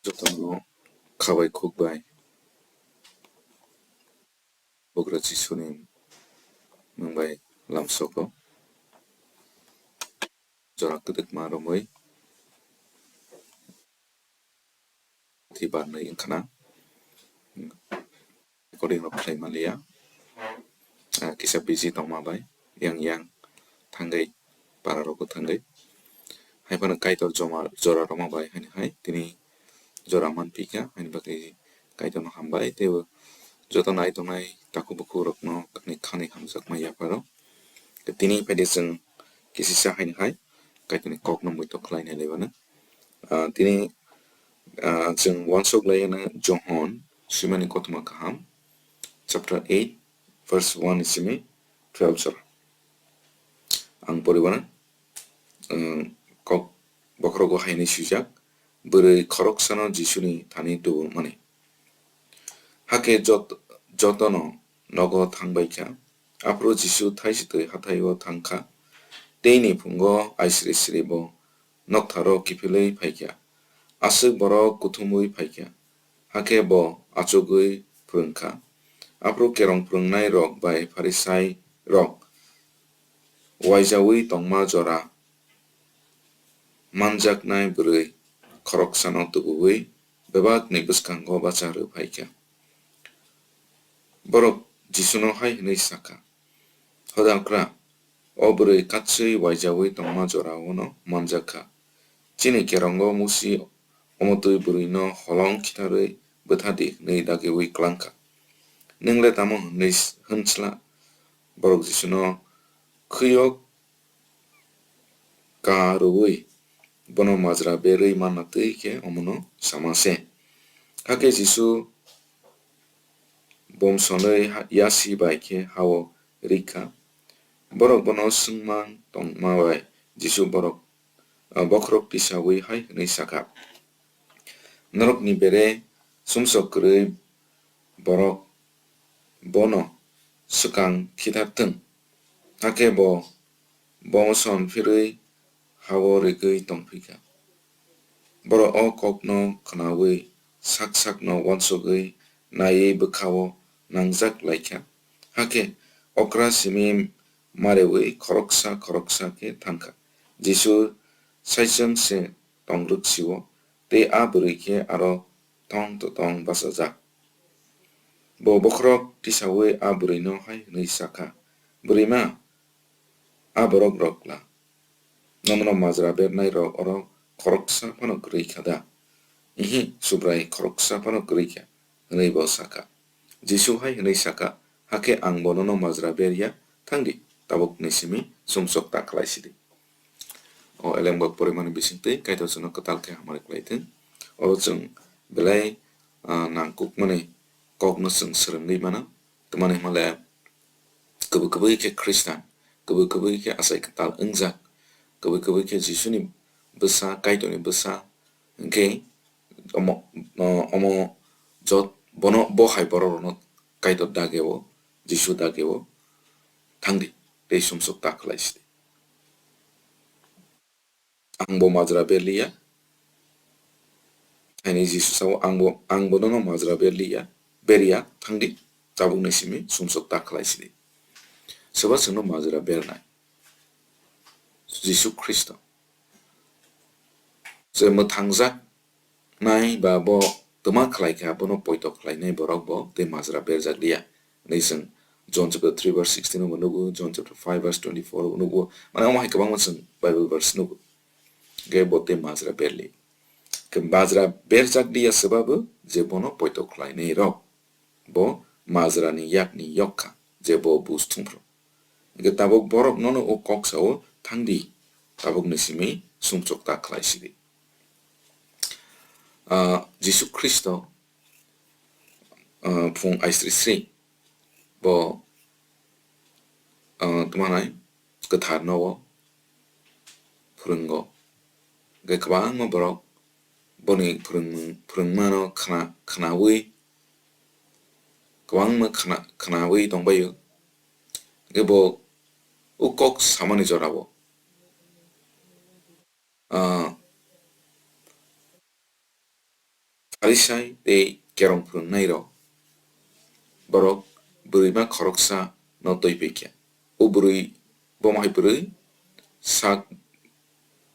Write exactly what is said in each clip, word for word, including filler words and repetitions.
Jotono khabai khuk bai Bugra Jisuni mung bai lamsogo. Jora kwdwkma romwi thwi barnwi wngkhana. Recording rok khlai manliya. Ah, kisa busy tongma bai yang yang thangwi para rok bo thangwi. Hai phano Kaitor joma jora roma bai haini hai tini jora manpikha, haini bagwi Kaitorno hambai teibo joto nai tongnai takhuk bukhuk rokno ani khani hamjakma yapharo. Tini phaidi chwng kisisa haini hai Kaitorni kokno muitok khlainai laibano. Ah, tini, ah, chwng uansuk lai hwno Johon swimani kothoma kaham, chapter eight, verse one ni simi twelve jora. Ang poriwano, um, kok bokhorogo hai hwnwi swijak, bwrwi khoroksano Jisuni thani tubumani. Hakhe jot-, jotono nogo thangbaikha. Aphuru Jisu thaisitwi hathaio thangkha. Teini phungo aisri sri bo noktharo kiphilwi phaikha. Aswk borok kuthumwi phaikha. Hakhe bo achugwi phrwngkha. Aphuru kerong phrwngnai rok bai Pharisai rok uaijaui tongma jora manjaknai bwrwi khoroksano tubuwi bebakni bwskango bacha rw phaikha. Borok Jisuno hai hwnwi sakha, "Hodalkra, o bwrwi katswi uaijaui tongma jorao'-no manjakha. Chini kerongo Musi omo twi bwrwino holong khitharwi bwthadi hwnwi dagiui klangkha. Nwng le tamo hwnwi s-, hwn sla?" Borok Jisuno khwio ka rwui bono majra berwi manna twi khe omono sama se. Hakhe Jisu bomsonwi ha-, yasi bai khe ha-o rikha. Borok bono swngmang tongma bai Jisu borok, ah, bokhorok tisaui hai hwnwi sakha, "Norokni bere sumsok kwrwi borok bono swkang khithar thung." Hakhe bo bomoson phirwi ha-o rigwi tongphikha. Borok o kokno khnaui sak sakno uansugwi naiwi bwkha-o nangjak laikha. Hakhe okra simi mareui khoroksa khoroksa khe thangkha. Jisu saichung se tongrwk si-o, tei a bwrwi khe aro tong totong bachajak. Bo bokhorok tisaui a bwrwino hai hwnwi sakha, "Bwrwima, a borok rok la? Nono majra bernai rok oro khoroksa phano kwrwi kha da? Ihi, Subrai, khoroksa phano kwrwi kha," hwnwi bo sakha. Jisu hai hwnwi sakha, "Hakhe ang bo nono majra ber ya, thang di, tabukni simi sumsok ta khlai si di." O elembak porimani bisingtwi Kaitor chwngno kwtal khe hamari khlai thung. Oro chwng belai, ah, nangkukmani kokno chwng swrwngwi mano. Tamani hwnle kwbwi kwbwi khe Khristan, kwbwi kwbwi khe achai kwtal wngjak, kwbwi kwbwi khe Jisuni bwsa, Kaitorni bwsa, hwnkhe omo, o-, omo jot-, bono, bo hai borok rokno Kaitor dageo, Jisu dageo, "Thang di, tei sumsok ta khlai si di." Ang bo majra berliya. Haini Jisu sao, "Ang bo, ang bo nono majra berliya, berya, thang di, tabukni simi sumsok ta khlai si di." Soba chwngno majra bernai? Jisu Khristo. Je mwthangjak nai ba bo twma khlai kha, bono poito khlainai borok bo tei majra berjak liya. Hwnwi chwng John chapter three verse sixteen o bo nugo, John chapter five verse twenty-four o bo nugo. Mane omo hai kwbangma chwng Bible verse nugo. Ge bo tei majra berli. Khe majra berjak liya swbabu je bono poito khlainai rok. Bo majrani yakni yok kha, je bo bus thung phuru. Hwnkhe tabuk borok nono o kok sao, "Thang di, tabukni simi sumsok ta khlai si di." Ah, Jisu Khristo, ah, phung aisri sri bo, ah, tma nai kwthar nogo phwrwngo. Hwnkhe kwbangma borok boni phwrwngmung-, phwrwngmano khna-, khnaui, kwbangma khna-, khnaui tongbaio. Hwnkhe bo o kok samani jorao, ah, Pharisai tei kerong phwrwngnairok borok bwrwima khoroksa no twi phaikha. O bwrwi, bo hai bwrwi sak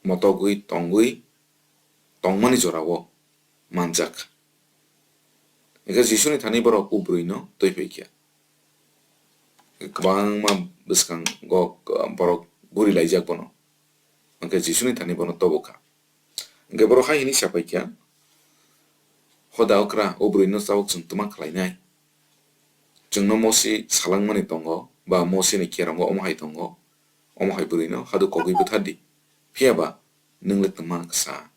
motogwi tongwi tongmani jorao manjak. Hingkhe Jisuni thani borok o bwrwino twi phaikha. Kwbangma bwskango borok gurilaijak bono. Hingkhe Jisuni thani bono tobokha. Hingkhe borok hai hwnwi sapaikha, "Hoda okra, o bwrwino tabuk chwng twma khlainai? Chwngno Mosi salangmani tongo, ba Mosini kerongo omo hai tongo, omo hai bwrwino hadu kogwi bwthardi, phiyaba nwng le twma ksa."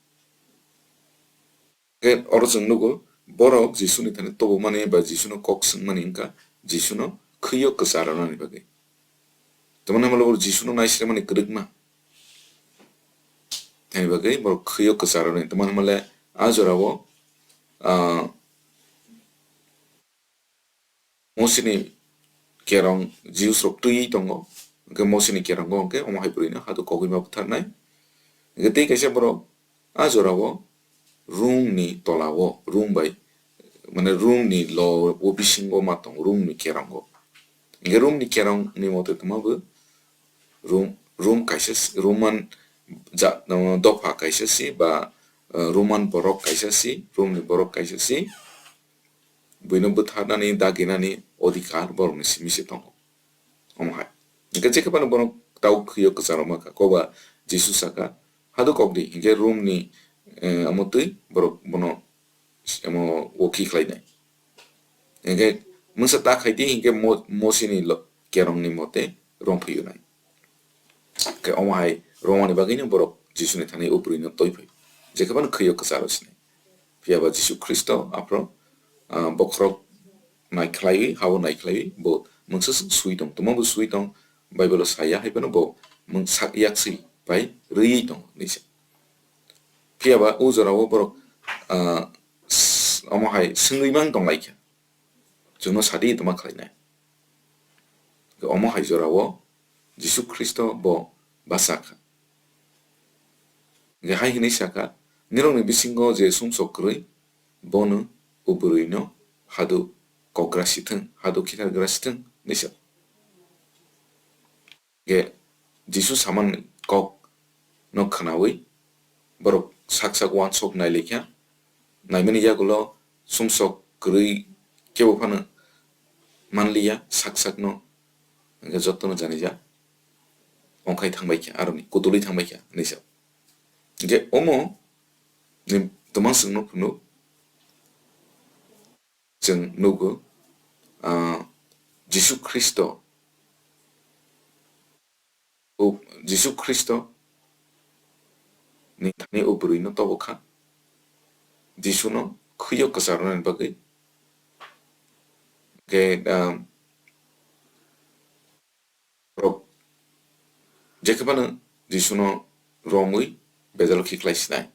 Hingkhe oro chwng nugo, borok Jisuni thani tobokmani ba Jisuno kok swngmani wngkha Jisuno khwio kwcha rwnani bagwi. Tamni hwnba le borok Jisuno naisremani kwrwkma. Tamni bagwi borok khwio kwcha rwnani. Tamni hwnba le a jorao, ah, Mosini kerong Jews rok twiwi tongo. Hingkhe Mosini kerongo hingkhe omo hai bwrwino hadu kogwi ma bwtharnai. Hingkhe tei kaisa borok a jorao room ni tolao, room bai, mane room ni lo o bisingo ma tongo, room ni kerongo. Hingkhe room ni kerong ni mote tongma bo room, room kaisa si, Roman ja-, dopha kaisa si ba, eh, Roman borok kaisa si, room ni borok kaisa si. Buino bwtharnani, daginani odhikar borokni simi se tongo. Omo hai. Hingkhe jekhe phano bono tau khwio kwcharokma kha, koba Jisu saka, "Hadu kokdi," hingkhe room ni, eh, omo twi borok bono, omo, o khi khlainai. Hingkhe mungsa ta khaidi, hingkhe Mo-, Mosini lo-, kerongni mote romphiyunai. Khe omo hai romani bagwino borok Jisuni thani o bwrwino twi phai. Jekhe phano khwio kwcharo sinai. Phiyaba Jisu Khristo aphro, ah, bokhorok naikhlaiwi, habo naikhlaiwi, bo mungsa swk sui tong, tongma bo sui tong, Bible o saya hai phano bo mungsa yaksi bai rwi tong hinwi sa. Phiyaba o jorao borok, ah, s-, omo hai swngwi mang tong lai kha. Chwngno sadi tongma khlainai. Omo hai jorao Jisu Khristo bo bachakha. Hingkhe hai hwnwi sakha, "Nirokni bisingo je sumsok kwrwi, bono o bwrwino hadu kokgra sithwng, hadu khithargra sithwng," hinwi sa. Hingkhe Jisu samani kok no khwnawi borok sak sak uansuk nailikha. Naimani yagulo sumsok kwrwi kebo phano manliya sak sak no, hingkhe jotono janija ongkhai thangbaikha, aroni kutulwi thangbaikha hinwi sa. Hingkhe omo ni twmang chwngno phunuk chwng nugo, ah, Jisu Khristo, o Jisu Khristo ni thani o bwrwino tobokha, Jisuno khwio kwcharnani bagwi. Hingkhe, ah, borok jekhe phano Jisuno romwi bejalo khiklai sinai.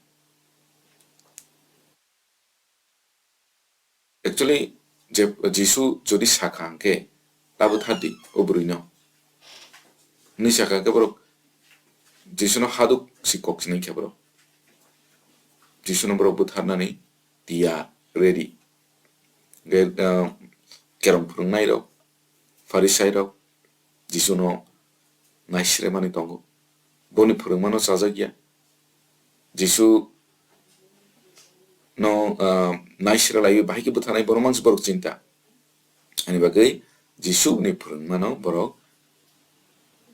Actually, je, Jisu jodi sakha hingkhe, "Tabuk thardi o bwrwino," hinwi sakha hingkhe borok Jisuno haduk si kok sinai khe borok. Jisuno borok bwtharnani tiyar, ready. Hingkhe, ah, kerong phwrwngnairok, Pharisairok Jisuno naisremani tongo. Boni phwrwngmano chajakya. Jisu no, ah, naisre laiwi bahai khe bwtharnai, bono mangsi borok chinta. Ani bagwi Jisu ni phwrwngmano borok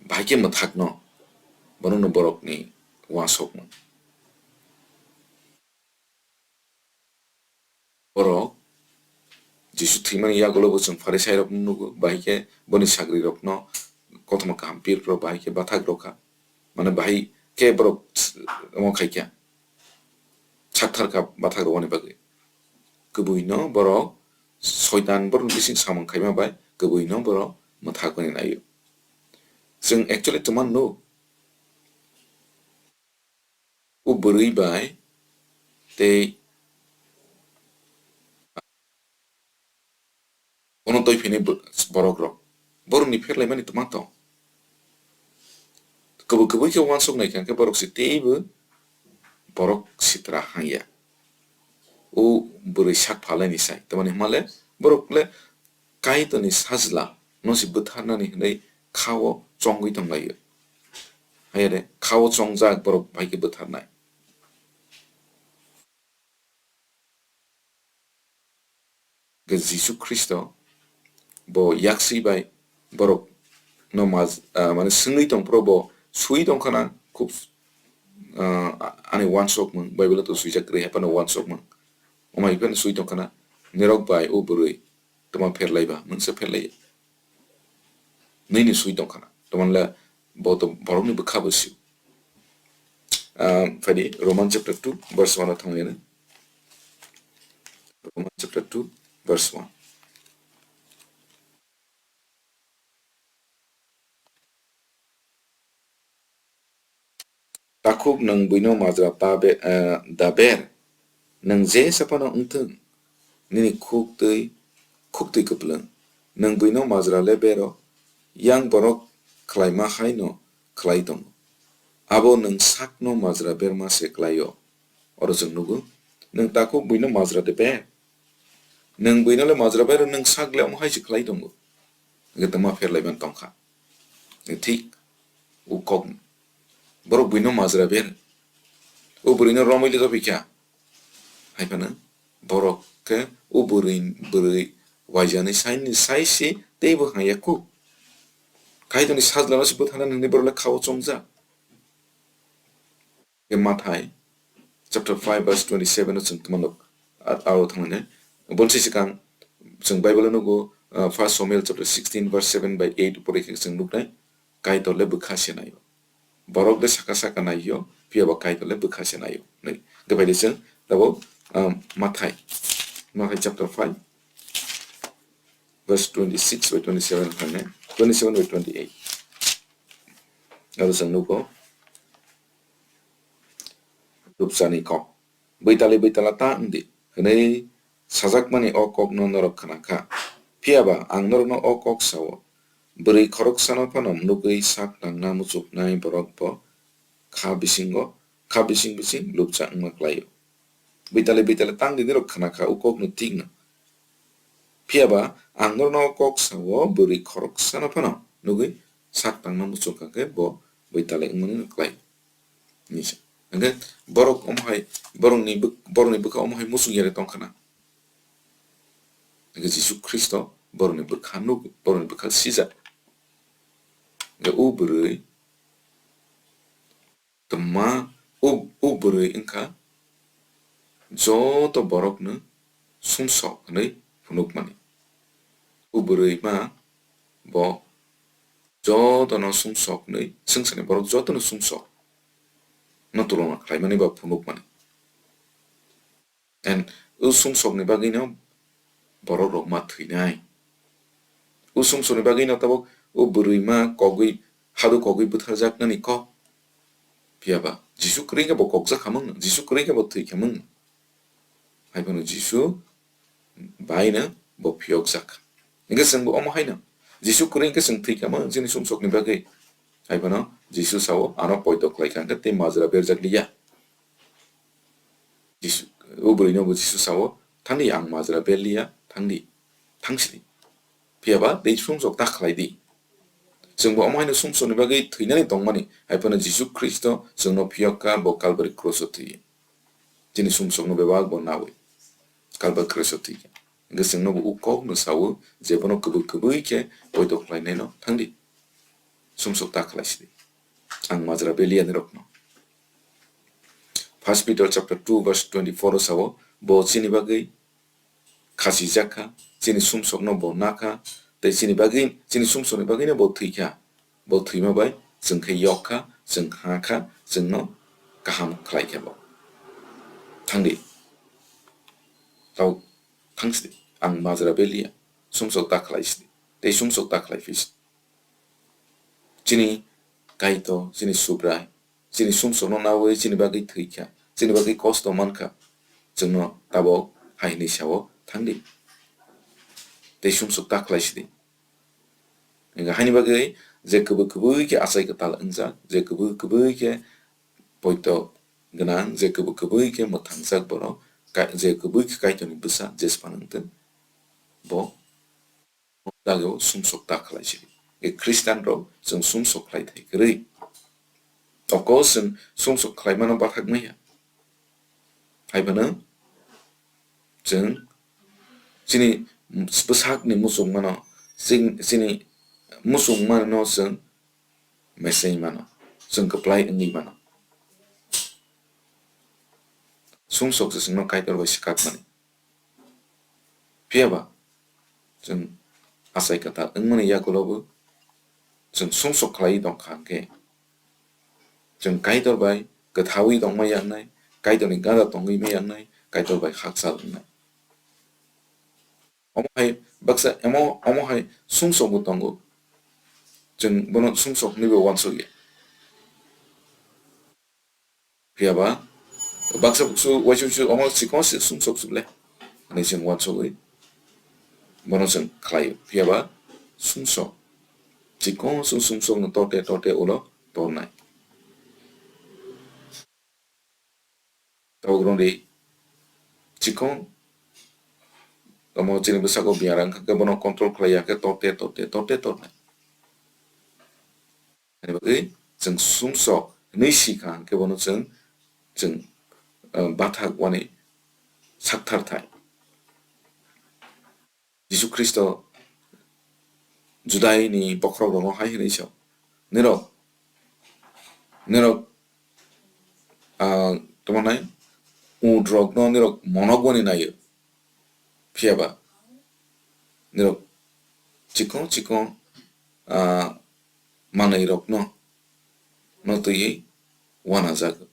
bahai khe mwthakno, bono no borokni uansukmung. Borok Jisu thwimani yagulo bo chwng Pharisairokno nugo, bahai khe boni sagrirokno kothoma kaham pirphro bahai khe bathak rokha. Mane bahai khe borok omo khaikha, sakthar kha bathak rwani bagwi. Kwbwino borok soitan borokni bising samung khaima bai kwbwino borok mwthakmani naio. Chwng actually twma nuk, o bwrwi bai tei bono twi phini bo-, borok rok, borokni pherlaimani twma tong. Kwbwi kwbwi khe uansuk nai kha, hwnkhe borok se teibo borok sitra hangya. o bwrwi sak phalaini sai. Tamoni hwnmale borok le Kaitorni sajla no se bwtharnani hwnwi kha-o chongwi tonglaio. Hayare kha-o chongjak borok bai khe bwtharnai. Hwnkhe Jisu Khristo bo yaksi bai borok no maj-, ah, mane swngwi tong phuru bo swi tong khana khub, ah, ani uansukmung, Bible o to swijak kwrwi hai phano uansukmung. Omo hai phano swi tong khana, nirok bai o bwrwi twma pherlaiba, mungsa pherlaiya. Nini swi tong khana. Tamani le bo to borokni bwkha bo sio. Ah, phaidi Roman chapter two verse one o thangwi nai. Roman chapter two verse one. Takhuk nwng buino majra ta be-, eh, da ber. Nwng jesa phano wngthung, nini khuktwi, khuktwi kwplwng. Nwng buino majra le bero, yang borok khlaima haino khlai tongo. Abo nwng sakno majra berma se khlaio. Oro chwng nugo, nwng takhuk buino majra de ber. Nwng buino le majra bero, nwng sak le omo hai se khlai tongo. Hwnkhe twma pherlaiban tongkha. Thik, o kok borok buino majra ber. O bwrwino romwi le topikha. Hai phano borok khe o bwrwi, bwrwi waijani saini sai se teibo hangya kuk. Kaitorni sajlano se bwtharnani hwnwi borok le kha-o chongjak. Khe Mathai chapter five verse twenty-seven o chwng tongmano, a-, aro thangmani. Bolsi swkang chwng Bible o nugo, uh, First Samuel chapter sixteen verse seven by eight pore khe chwng nuknai, Kaitor le bwkha se naio. Borok le saka saka naio, phiya ba Kaitor le bwkha se naio. Nai, hwnkhe bai de chwng tabuk, um, Mathai, Mathai chapter five verse twenty-six by twenty-seven thangni, twenty-seven by twenty-eight. Aro chwng nugo. Rupsani kok. Bwitali bwitala ta wng di, hwnwi sajakmani o kokno norok khna kha. Phiya ba ang norokno o kok sa-o, bwrwi khoroksano phano nugwi sak tangna muchuknai borok bo kha bisingo, kha bising bising lupcha wngma klai-o. Bwitali bwitali tang di norok khna kha o kokno thikno. Phiya ba ang norokno o kok sa-o, bwrwi khoroksano phano nugwi sak tangna muchung kha khe bo bwitali wngmani klai. Hinwi sa. Hwnkhe borok omo hai, borokni bwk-, borokni bwkha omo hai muchung yari tong khna. Hwnkhe Jisu Khristo borokni bwkha nuk, borokni bwkha sijak. Hwnkhe o bwrwi twma, o, o bwrwi wngkha joto borokno sumsok hwnwi phunukmani. O bwrwi ma bo jotono sumsok hwnwi, swngcharni borok jotono sumsok no tulona khlaimani ba phunukmani. And o sumsokni bagwino borok rok ma thwinai. O sumsokni bagwino tabuk o bwrwi ma kogwi, hadu kogwi bwtharjaknani kok. Phiya ba Jisu kwrwi khe bo kokjak khamung, Jisu kwrwi khe bo thwi khamung. Hai phano Jisu baino bo phiyokjak. Hwnkhe chwngbo omo haino Jisu kwrwi khe chwng thwi khamung chini sumsokni bagwi. Hai phano Jisu sao, ano poito khlai kha hwnkhe tei majra berjak liya. Jisu, o bwrwino bo Jisu sao, "Thangdi, ang majra berliya, thangdi, thangsidi." Phiya ba tei sumsok ta khlai di. Chwngbo omo haino sumsokni bagwi thwinani tongmani, hai phano Jisu Khristo chwngno phiyok kha, bo Kalbari krus o thwi. Chini sumsokno bebak bo nawi Kalbari krus o thwi kha. Hwnkhe chwngno bo o kokno sao je bono kwbwi kwbwi khe poito khlainaino, "Thangdi, sumsok ta khlaisidi, ang majra berliya nirokno." First Peter chapter two verse twenty-four o sao, bo chini bagwi khasijak kha, chini sumsokno bo na kha, tei chini bagwi, chini sumsokni bagwino bo thwi kha. Bo thwima bai chwng khe yok kha, chwng ha kha, chwngno kaham khlai kha bo. Thangdi. Tau thangsidi, ang majra berliya, sumsok ta khlaisidi, tei sumsok ta khlai phisidi. Chini Kaitor, chini Subrai, chini sumsokno nawi chini bagwi thwi kha, chini bagwi kosto man kha, chwngno tabuk hai hwnwi sao, "Thangdi, tei sumsok ta khlaisidi." Hwnkhe haini bagwi je kwbwi kwbwi khe achai kwtal wngjak, je kwbwi kwbwi khe poito gwnang, je kwbwi kwbwi khe mwthangjak borok ka-, je kubui khe Kaitorni bwsa Jesphano wngtwng, bo dagao sumsok ta khlai sidi. E Khristian rok chwng sumsok khlai thai kwrwi. Of course, chwng sumsok khlai mano bathak maya. Hai phano chwng chini bwsakni muchungmano, ching-, chini muchungmano chwng mesei mano, chwng kwplai wngwi mano. Sumsok se chwngno Kaitor bai swkakmani. Phiya ba, chwng achai kwtal wngmani yagulobo chwng sumsok khlaiwi tong kha hwnkhe, chwng Kaitor bai kwthaui tongma yaknai, Kaitorni gada tongwi ma yaknai, Kaitor bai hakchal wngnai. Omo hai baksa emo, omo hai sumsok bo tongo. Chwng bono sumsok hinwi bo uansukya. Phiya ba baksa buksu uaisuksu omo chikon se sumsok chuble hinwi chwng uansugwi bono chwng khlaio. Phiya ba sumsok, chikon se sumsokno tote tote ulo tornai. Tabuk rwngdi chikon omo chini bwsako biyara wngkha khe bono control khlai ya khe tote tote tote tornai. Ani bagwi chwng sumsok hinwi si kha hwnkhe bono chwng, chwng, ah, bathak wani sakthar thai. Jisu Khristo Judaini bokhorokrokno hai hwnwi sa, "Nirok, nirok, ah, tamo nai, ut rokno nirok monok wani naio, phiya ba nirok chikon chikon, ah, manwi rokno no twiwi wanajago."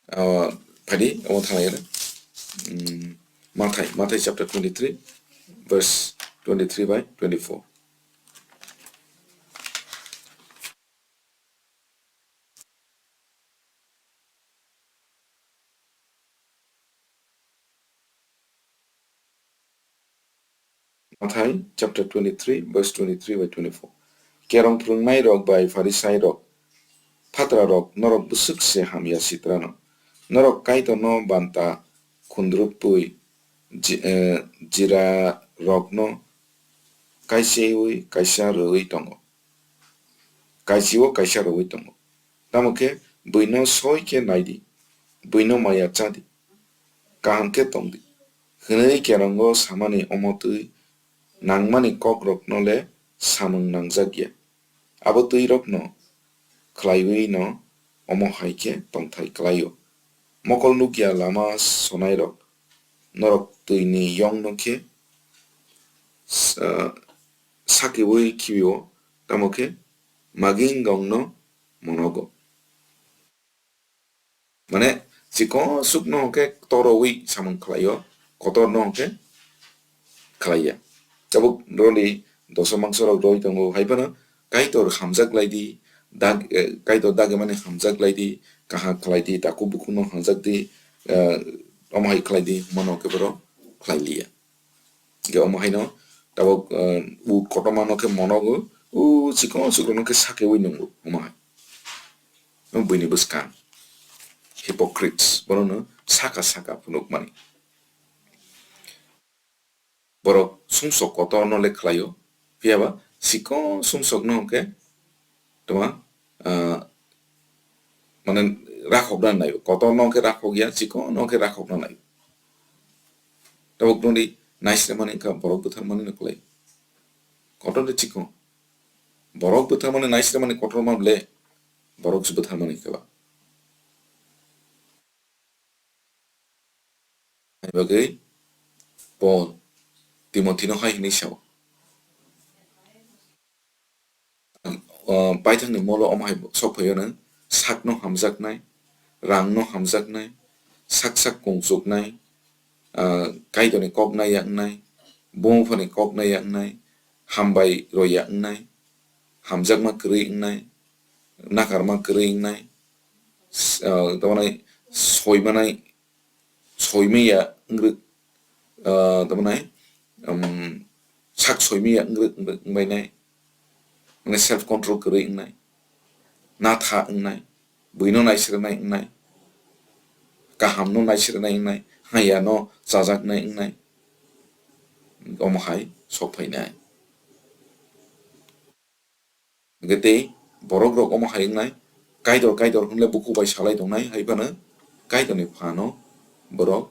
Ah, phaidi, omo thanglai, mm, Mathai, Mathai chapter twenty-three, verse twenty-three by twenty-four. Mathai chapter twenty-three, verse twenty-three by twenty-four. Kerong phwrwngnairok bai Pharisairok, phatrarok, norok bwswk se hamya sitrano! Norok Kaitorno banta khundrupwi ji-, eh, jirarokno kaichiui kaisa rwui tongo, kaichio kaisa rwui tongo. Tamo khe buino soi khe nai di, buino maya cha di, kaham khe tong di, hwnwi kerongo samani omo twi nangmani kokrokno le samung nangjak ya. Abo twirokno khlaiwi'-no omo hai khe tongthai klai-o. Mokol nuk ya lama sonairok norok twini yongno khe s-, ah, sakiui khibi-o, tamo khe magwino monogo. Mane, chikon sukno hwnkhe toroui samung khlai-o, kotorno hwnkhe khlai ya. Tabuk roni doso mangsorok roi tongo, hai phano Kaitor hamjak lai di, dag-, eh, Kaitor dagimani hamjak lai di, kaham khlai di, takhuk bukhukno hamjak di, eh, omo hai khlai di, hwnmano khe borok khlai liya. Hingke omo haino tabok, eh, u kotorma no khe monogo, u chikon sukrok no khe sakeui nungo, omo hai. Omo buini bwskang. Hypocrites, bono no saka saka phunukmani. Borok sumsok kotor no le khlaio, phiya ba chikon sumsok no hwnkhe toma, ah, mane rakhokna naio, kotor no hwnkhe rakhok ya, chikon no hwnkhe rakhokna naio. Tabuk noni naisremani wngkha borok bwtharmani no kwlai. Kotor de chikon. Borok bwtharmani naisremani kotorma ble borok se bwtharmani khe ba. Hai bagwi Paul Timothino hai hwnwi sao, ah, paithakni molo omo hai sok phaio nwng, sakno hamjaknai, rangno hamjaknai, sak sak kungchuknai, ah, Kaitorni kok naiya wngnai, bumuphani kok naiya wngnai, hambai roiya wngnai, hamjakma kwrwi wngnai, nakarma kwrwi wngnai, s-, ah, tamani soimanai, soimaya wngrwk, ah, tamani, um, sak soimaya wngrwk wngbainai, mane self control kwrwi wngnai, natha wngnai, buino naisrwnai wngnai, kahamno naisirnai wngnai, hayano chajaknai wngnai, omo hai sok phainai. Hwnkhe tei borok rok omo hai wngnai, Kaitor, Kaitor hwnle bukhuk bai salai tongnai, hai phano Kaitorni phano borok,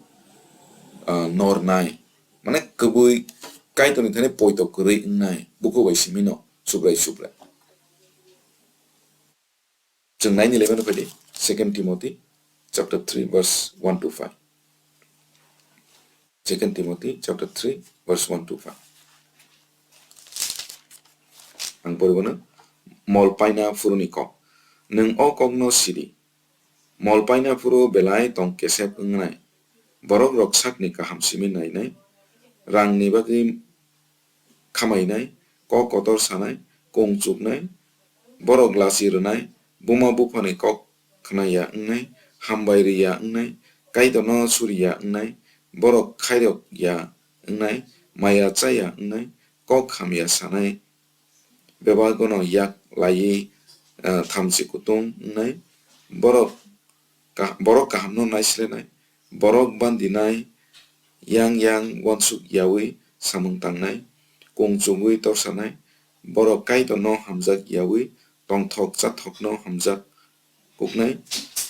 ah, nornai. Mane kwbui Kaitorni thani poito kwrwi wngnai, bukhuk bai simino, Subrai, Subrai. Chwng naini lemano phaidi, Second Timothy chapter three verse one to five. Second Timothy chapter three verse one to five. Ang poribono, mol paina phuruni kok. Nwng o kokno sidi. Mol paina phuru belai tong kesep wngnai. Borok rok sakni kaham simi nainai. Rangni bagwi khamainai, kok kotor sanai, kung chuknai, borok lachi rwnai, buma buphani kok khna ya wngnai, hambai ri ya wngnai, Kaitorno suri ya wngnai, borok khairok ya wngnai, maya cha ya wngnai, kok hamya sanai, bebagono yak laiwi, ah, thamchi kutung wngnai, borok ka-, borok kahamno naislenai, borok bandinai, yang yang uansuk yaui samung tangnai, kung chugui torsanai, borok Kaitorno hamjak yaui tongthok chathokno hamjak kuknai,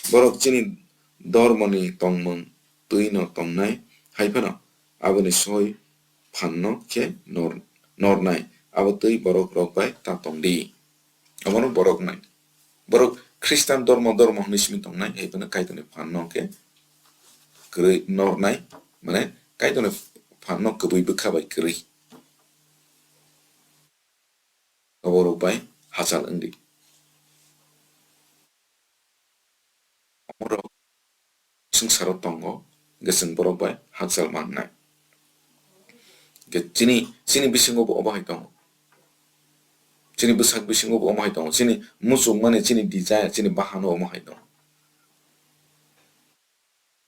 borok chini dormoni tongmung twino tongnai, hai phano aboni soi phanno khe nor-, nornai, abo twi borok rok bai ta tongdi. Omono borok nai. Borok Khristan dormo, dormo hwnwi simi tongnai, hai phano Kaitorni phanno khe kwrwi nornai, mane Kaitorni phanno kwbui bwkha bai kwrwi. Oborok bai hachal wngdi. Omorok swngcharo tongo, hwnkhe chwng borok bai hakchal mangnai. Hwnkhe chini, chini bisingo bo obo hai tongo. Chini bwsak bisingo bo omo hai tongo. Chini muchungmani, chini desire, chini bahano omo hai tongo.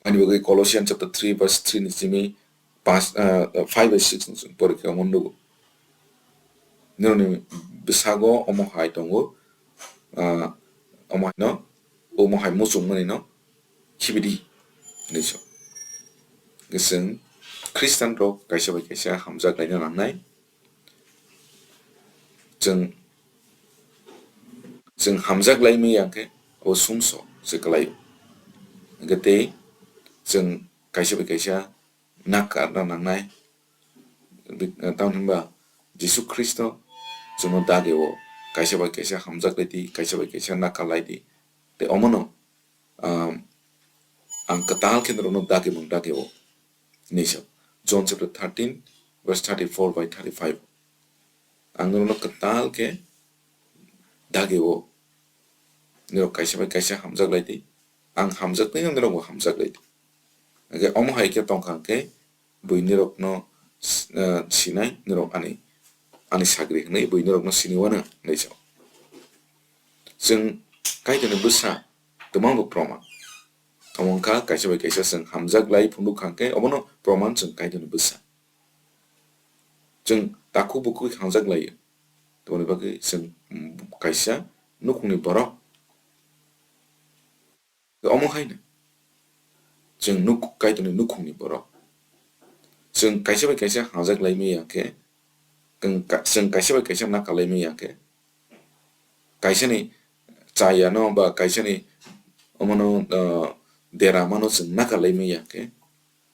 Ani bagwi Colossians chapter three verse three ni simi pas, ah, five bai six ni simi porikhe omo nugo. Nini bwsago omo hai tongo, ah, omo haino, omo hai muchungmani no khibidi hinwi sa. Chwng Khristian rok kaisa bai kaisa hamjak laina nangnai. Chwng, chwng hamjak lai manya khe abo sumsok se kwlaio. Hwnkhe tei chwng kaisa bai kaisa nakarna nangnai. Bi-, tamni hwnba Jisu Khristo chwngno dagio kaisa bai kaisa hamjak lai di, kaisa bai kaisa nakar lai di. Tei omono, um, ang kwtal khe norokno dagimung dagio. Hinwi sa. John chapter thirteen, verse thirty-four by thirty-five. Ang norokno kwtal khe dagio. Norok kaisa bai kaisa hamjak lai di. Ang hamjak twi norokbo hamjak lai di. Hwnkhe omo hai khe tongkha hwnkhe buini rokno s-, eh, sinai norok ani, ani sagri hwnwi buini rokno sini wano hinwi sa. Chwng Kaitorni bwsa twmang bo proman. Tamo wngkha kaisa bai kaisa chwng hamjak lai phunuk kha hwnkhe obono proman chwng Kaitorni bwsa. Chwng takhuk bukhuk hamjak laio. Tamoni bagwi chwng, mm, kaisa nukhungni borok. Omo haino chwng nuk-, Kaitorni nukhungni borok. Chwng kaisa bai kaisa hamjak lai manya khe, chwng ka-, chwng kaisa bai kaisa nakar lai manya khe, kaisani chayano ba kaisani omono, uh, deramano chwng nakar lai manya khe,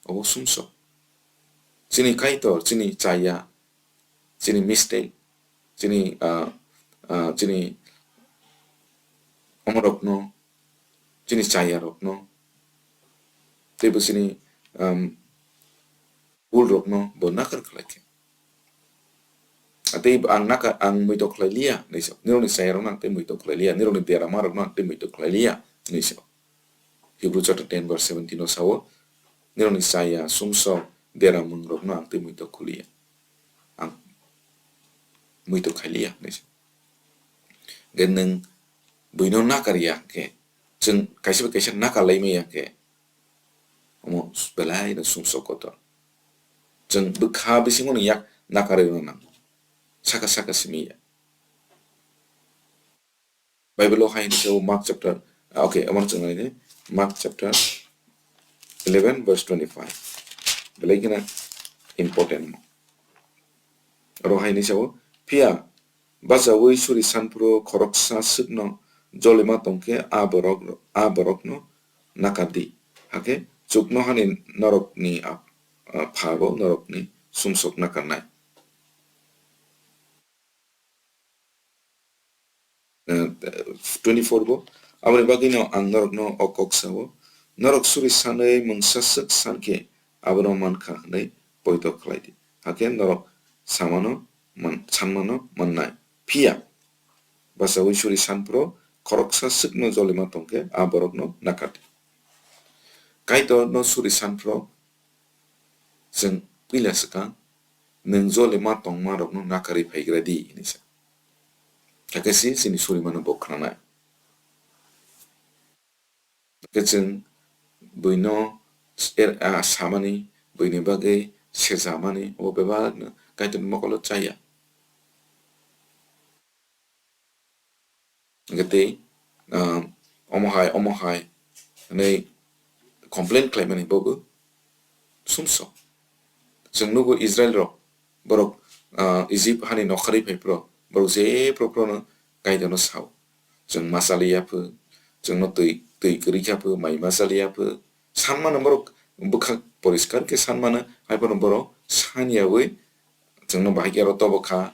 obo sumsok. Chini Kaitor, chini chaya, chini mistake, chini, ah, ah, chini omorokno, chini chayarokno, teibo chini, um, bhulrokno bo nakar khlai khe. Ah, tei ang nakar, ang muitok khlai liya, hinwi sa. Nirokni chayarokno ang tei muitok khlai liya, nirokni deramarokno ang tei muitok khlai liya, hinwi sa. Hebrew chapter ten verse seventeen o sao, nirokni chaya, sumsok, deramungrokno ang tei muitok khuliya. Ang muitok khailiya, hinwi sa. Hwnkhe nwng buino nakar ya khe, chwng kaisa bai kaisa nakar lai manya khe, omo belai no sumsok kotor. Chwng bwkha bisingo ni yak nakarwi rwna nango. Saka saka simi ya. Bible o hai hwnwi khe o Mark chapter, ah, okay, omo chwng nai di. Mark chapter Eleven verse twenty-five. Belai kheno important mo. Oro hai hinwi sao, phiya bachaui suri sanphuru khoroksa swkno jolima tongkhe a borok, a borokno nakar di. Hakhe chuknohani norokni ap-, a, pha bo norokni sumsok nakarnai. Eh, twenty-four bo, aboni bagwino ang norokno o kok sao, norok suri sanwi mungsa swk sankhe abono mankha hwnwi poito khlai di. Hakhe norok samano man-, sanmano mannai. Phiya bachaui suri sanphuru khoroksa swkno jolima tongkhe a borokno nakar di. Kaitorno suri sanphuru chwng puila swkang, nwng jolima tongmarokno nakarwi phaigra di, hinwi sa. Hakhe se chini surimano bo khwnanai. Hakhe chwng buino er-, a, samani, buini bagwi sejamani, obo bebakno Kaitorni mokolo chaya. Hwnkhe tei, ah, omo hai, omo hai hwnwi complain khlaimani bobo sumsok. Chwng nugo Israel rok, borok, ah, Egypt hani nokharwi phai phro, borok jephru phrono Kaitorno sao. Chwng ma chaliya pho, chwngno twi, twi kwrwi kha pho, mai ma chaliya pho, sanmano borok bwkhak poriskar khe sanmano, haiphano borok saniyawi chwngno bahai khe aro tobo kha,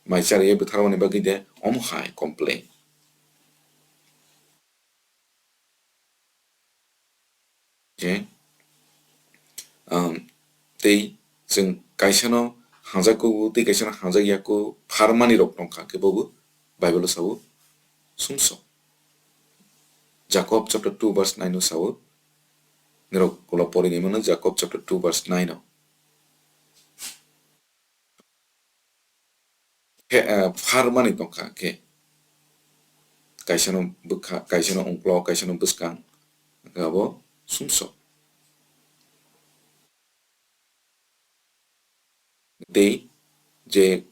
mai chariwi bwtharmani bagwi de omo hai complain. Je, um, tei chwng kaisano hanjakgo, tei kaisano hanjakya khe pharmani rok tongkha, khe bobo Bible o sao sumsok. Jakob chapter two verse nine o sao, nirok ulo porinai mano Jakob chapter two verse nine o. Khe, eh, pharmani tongkha khe. Kaisano bwkha, kaisano ungklo, kaisano bwskang, hwnkhe abo sumsok. Tei je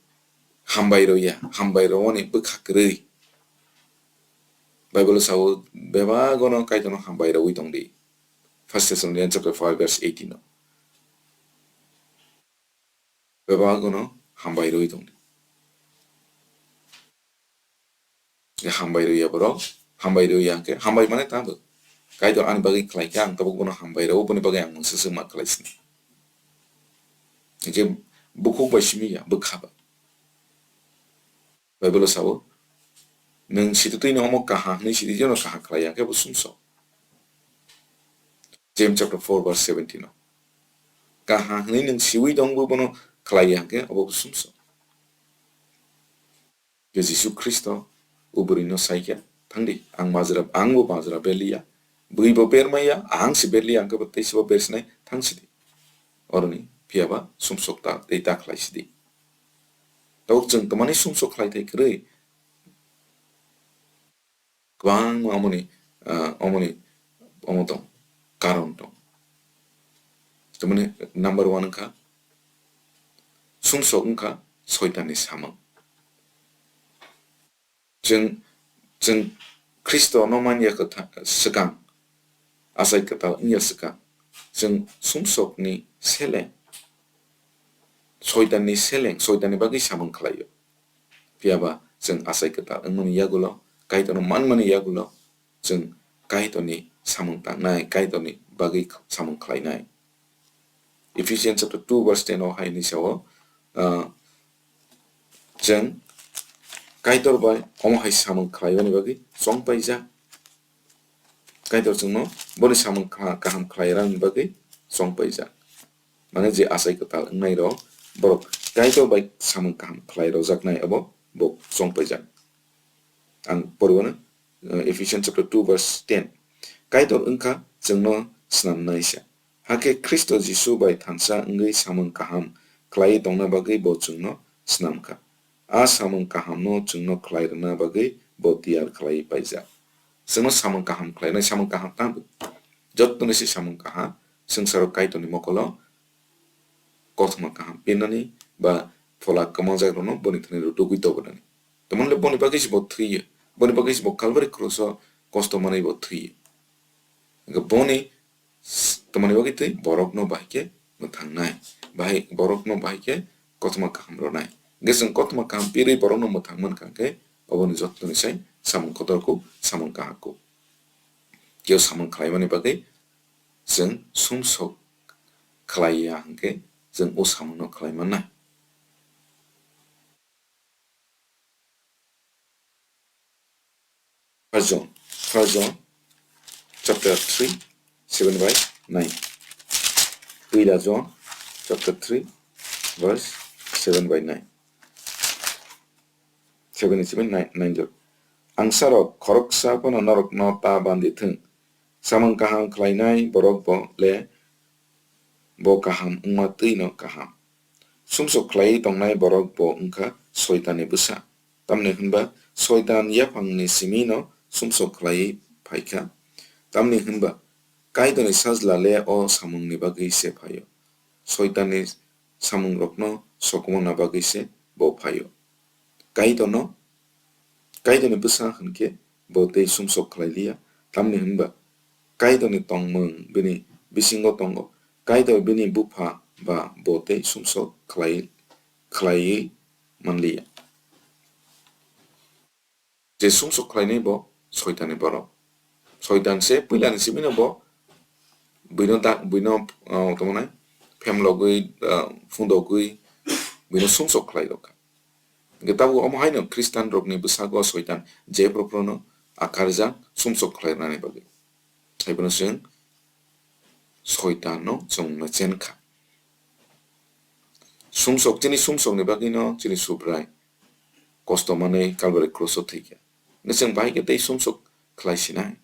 hambai rwya, hambai rwmani bwkha kwrwi. Bible o sao, bebagono Kaitorno hambai rwui tongdi. First Thessalonians chapter five verse eighteen o. Bebagono hambai rwui tongdi. Hambai rwya borok, hambai rwya hwnkhe, hambai mane tamo. Kaitor ani bagwi khlai khe, ang tabuk bono hambai rwo, boni bagwi ang mungsa swngma khlai sini. Hwnkhe bukhuk bai simi ya, bwkha ba. Bible o sao, nwng sititwino omo kaha hwnwi sititwino kaha khlai ya khe bo sumsok. James chapter four verse seventeen o. Kaha hwnwi nwng siwi tongbo bono khlai ya hwnkhe obo bo sumsok. Je Jisu Khristo o bwrwino sai khe, "Thang di, ang majra, ang bo majra berliya, bwrwi bo bermaya, ang se berliya, hwnkhe bo tei se bo bersinai, thang sidi." Oroni phiya ba sumsok ta tei ta khlai sidi. Tabuk chwng tamani sumsok khlai thai kwrwi? Kwbangma omoni, ah, omoni, omo tong, karon tong. Tamani number one wngkha, sumsok wngkha Soitanni samung. Chwng, chwng Khristono manya kwtha-, swkang, achai kwtal wngya swkang, chwng sumsokni seleng, Soitanni seleng, Soitanni bagwi samung khlaio. Phiya ba chwng achai kwtal wngmani yagulo, Kaitorno manmani yagulo, chwng Kaitorni samung tangnai, Kaitorni bagwi samung khlainai. Ephesians chapter two verse ten o hai hinwi sao, ah, chwng Kaitor bai omo hai samung khlaimani bagwi chongpaijak. Kaitor chwngno boni samung kha-, kaham khlai rani bagwi chongpaijak. Mane je achai kwtal wngnai rok, borok Kaitor bai samung kaham khlai rojaknai abo bo chongpaijak. Ang poriwano, eh, Ephesians chapter two verse ten. Kaitor wngkha chwngno snamnaisa. Hakhe Khristo Jisu bai thansa wngwi samung kaham khlaiwi tongna bagwi bo chwngno snamkha. A samung kahamno chwngno khlai rwna bagwi bo tiyar khlaiwi paijak. Chwngno samung kaham khlainai, samung kaham tamo? Jottoni se samung kaham, swngcharo Kaitorni mokolo kothoma kaham pinani ba phola kwmajakrokno boni thani rwtugwi tobonani. Tamoni le boni bagwi se bo thwiyo, boni bagwi se bo Kalvari kroso kosto manwi bo thwiyo. Hwnkhe boni Tamoni bagwi twi borokno bahai khe mwthangnai, bahai, borokno bahai khe kothoma kaham rwnai. Hwnkhe chwng kothoma kaham pirwi borokno mwthang mankha khe oboni jottoni sai samung kotor kuk, samung kaham kuk. Keo samung khlaimani bagwi chwng sumsok khlai ya hwnkhe chwng o samungno khlai mannai. First John, First John chapter three, seven by nine. Puila John chapter three, verse seven by nine. Seven ni simi nine, nine jor. Angsarok, khoroksa phano norokno ta bandi thung. Samung kaham khlainai borok bo le bo kaham wngma twi no kaham. Sumsok khlaiwi tongnai borok bo wngkha Soitanni bwsa. Tamni hwnba Soitan yaphangni simi no sumsok khlaiwi phaikha. Tamni hwnba Kaitorni Sajla le o samungni bagwi se phaio. Soitanni samungrokno sokomorna bagwi se bo phaio. Kaitorno, Kaitorni bwsa hwnkhe bo tei sumsok khlai liya, tamni hwnba Kaitorni tongmung bini bisingo tongo, Kaitor bini Bupha ba bo tei sumsok khlai, khlaiwi man liya. Je sumsok khlainai bo Soitanni borok. Soitan se puilani simino bo buino da-, buino, ah, tongmani phemlogwi, ah, phundogwi buino sumsok khlai rokha. Hwnkhe tabuk omo haino Khristanrokni bwsago Soitan jephru phruno akarjak sumsok khlai rwnani bagwi. Haiphano chwng Soitanno chwng mechen kha. Sumsok, chini sumsokni bagwino chini Subrai kosto manwi Kalbari kroso thwikha. Hwnkhe chwng bahai khe tei sumsok khlai sinai.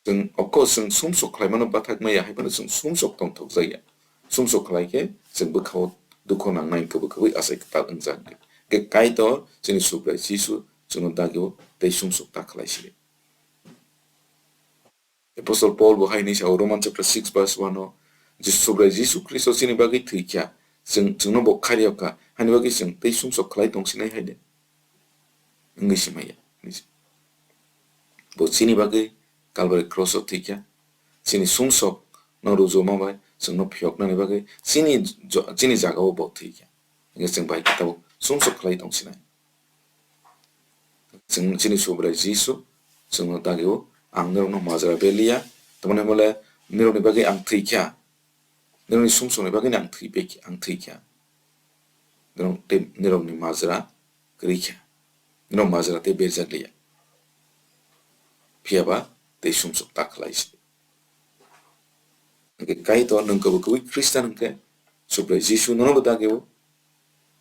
Chwng, of course, chwng sumsok khlaimano bathak maya, haiphano chwng sumsok tongthokjakya. Sumsok khlai khe chwng bwkhao dukho nangnai, kwbwi kwbwi achai kwtal wngjak. Hwnkhe Kaitor chini Subrai Jisu chwngno dagio tei sumsok ta khlai sidi. Apostle Paul bo hai hinwi sao, Roman chapter six verse one o, je Subrai Jisu Khristo chini bagwi thwikha, chwng, chwngno bo khariyokha, hani bagwi chwng tei sumsok khlai tongsinai hai de. Wngwi se maya. Bo chini bagwi Kalbari kroso thwikha, chini sumsokno rujuma bai chwngno phiyoknani bagwi chini jo-, chini jagao bo thwikha. Hwnkhe chwng bai khe tabuk sumsok khlai tongsinai. Chwng chini Subrai Jisu chwngno dagio, "Ang norokno majra beliya, tamoni hwnle norokni bagwi ang thwikha, norokni sumsokni bagwino ang thwiphaikha, ang thwikha. Norok tei norokni majra kwrwikha, norok majra tei berjak liya. Phiyaba tei sumsok ta khlai se." Hwnkhe Kaitor nwng kwbwi kwbwi Khristan hwnkhe Subrai Jisu nono bo dagio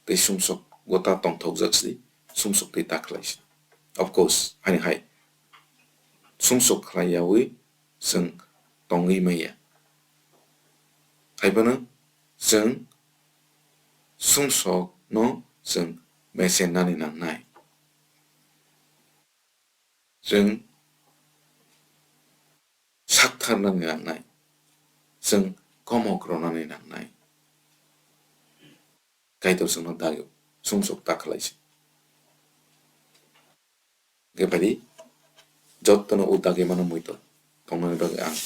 tei sumsok gota tongthokjak si, sumsok tei ta khlai si. Of course, hani hai sumsok khlai yawi chwng tongwi maya. Haiphano chwng sumsokno chwng mechennani nangnai. Chwng saktharnani nangnai, chwng komok rwnani nangnai. Kaitor chwngno dagio, sumsok ta khlai se. Hwnkhe phaidi, jottono o dagi mano muitor tongnani bagwi ang,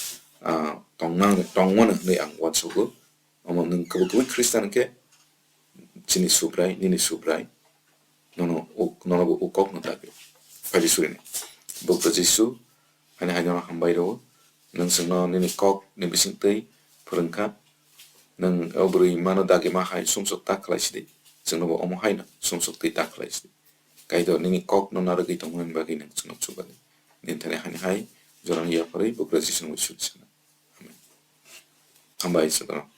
ah, tongnang-, tongmano hwnwi ang uansugo. Omo nwng kwbwi kwbwi Khristan hwnkhe chini Subrai, nini Subrai, nono uk-, nono bo o kokno dagio. Phaidi surini. Bukto Jisu, hani hai nono hambai rwo. Nwng chwngno nini kokni bisingtwi phwrwngkha. Nwng o bwrwi mano dagima hai sumsok ta khlai sidi. Chwngno bo omo haino sumsok twi ta khlai sidi. Kaitor nini kokno narwgwi tongmani bagwi nwng chwngno chubago. Nini thani hani hai jorani yapharwi Bukto Jisuni mui suri sana. Amen. Hambai chwngno.